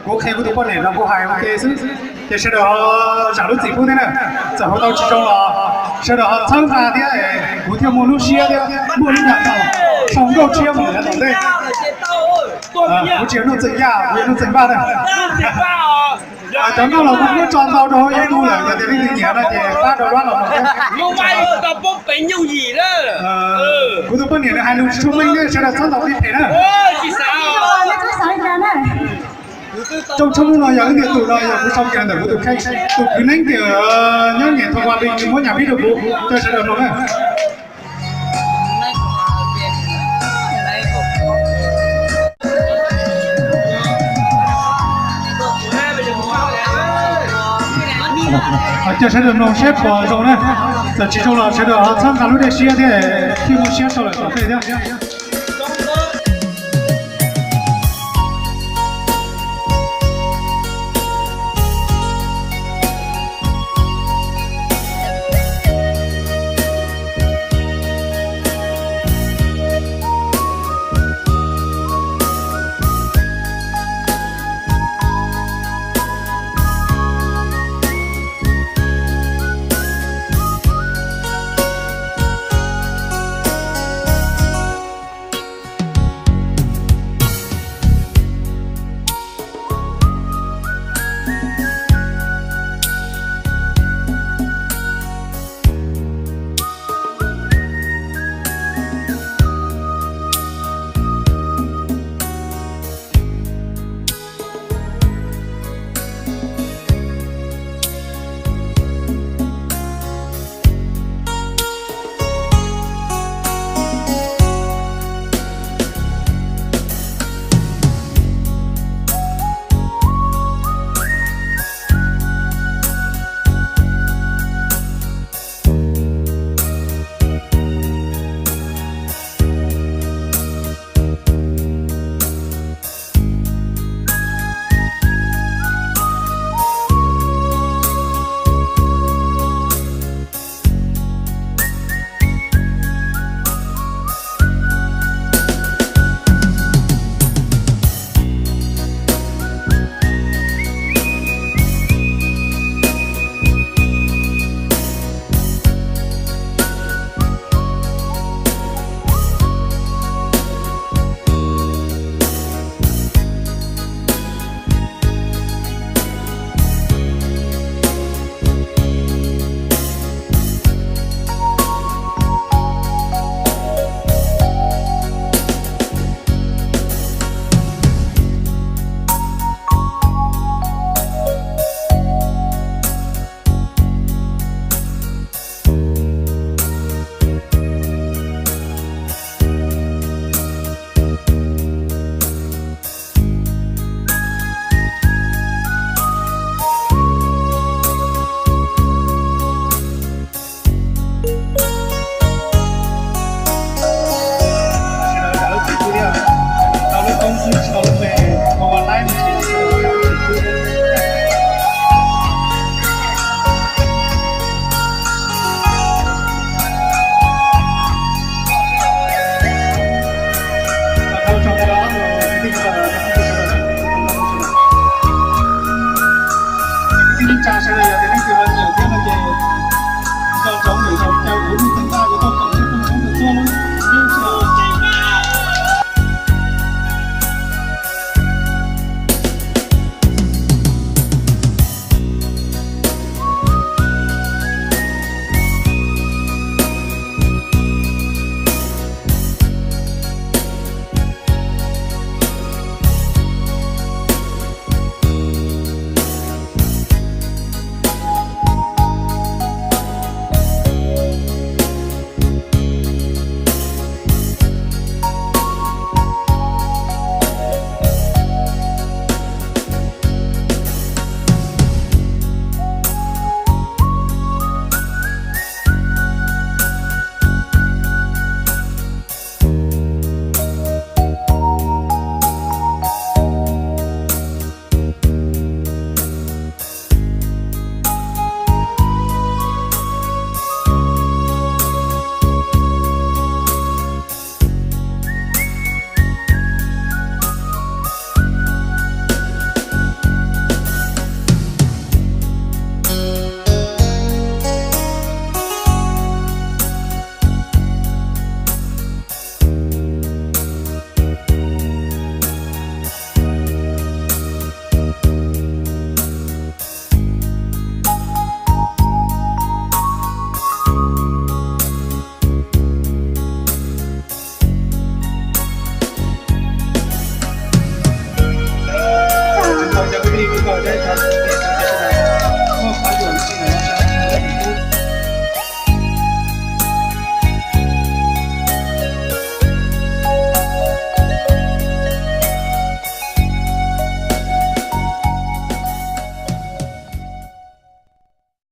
Kuv qhia kuv tus poj niam los kuv hais ua ke xwb, ces sawv daws ho zam lub txim pub thiab na. Txawm hu tau tsis zoo los sawv daws ho txhawb nqa thiab, kuv thiaj muaj lub siab thiab muaj lub nra tau sau nkauj tshiab mus yav tom ntej. Kuv tsis yog Nuj Txeem Yaj, kuv yog Nuj Txeem Vaj na. Cov nkauj los kuv muab tso ntau rau hauv YouTube lawm, yog tias leej twg nyiam no ces pab rau pab los. Kuv tus poj niam nws hais lus tsis tshua meej thiab, sawv daws txhob ntaus li phem na. Rooj tshoob hnub no yog wb niag tus no yog kuv sau kiag ntawm kuv tus kheej, tus kwv Neeb tias nyob Nyias Thoo Vaj Pis nws muab nyam vib rau kuv, caw sawv daws mloog na. Caw sawv daws mloog seb puas zoo na. Txawm tsis zoo los sawv daws ho txhawb nqa lub dej siab thiab, thiaj muaj siab sau lawm tom ntej thiab.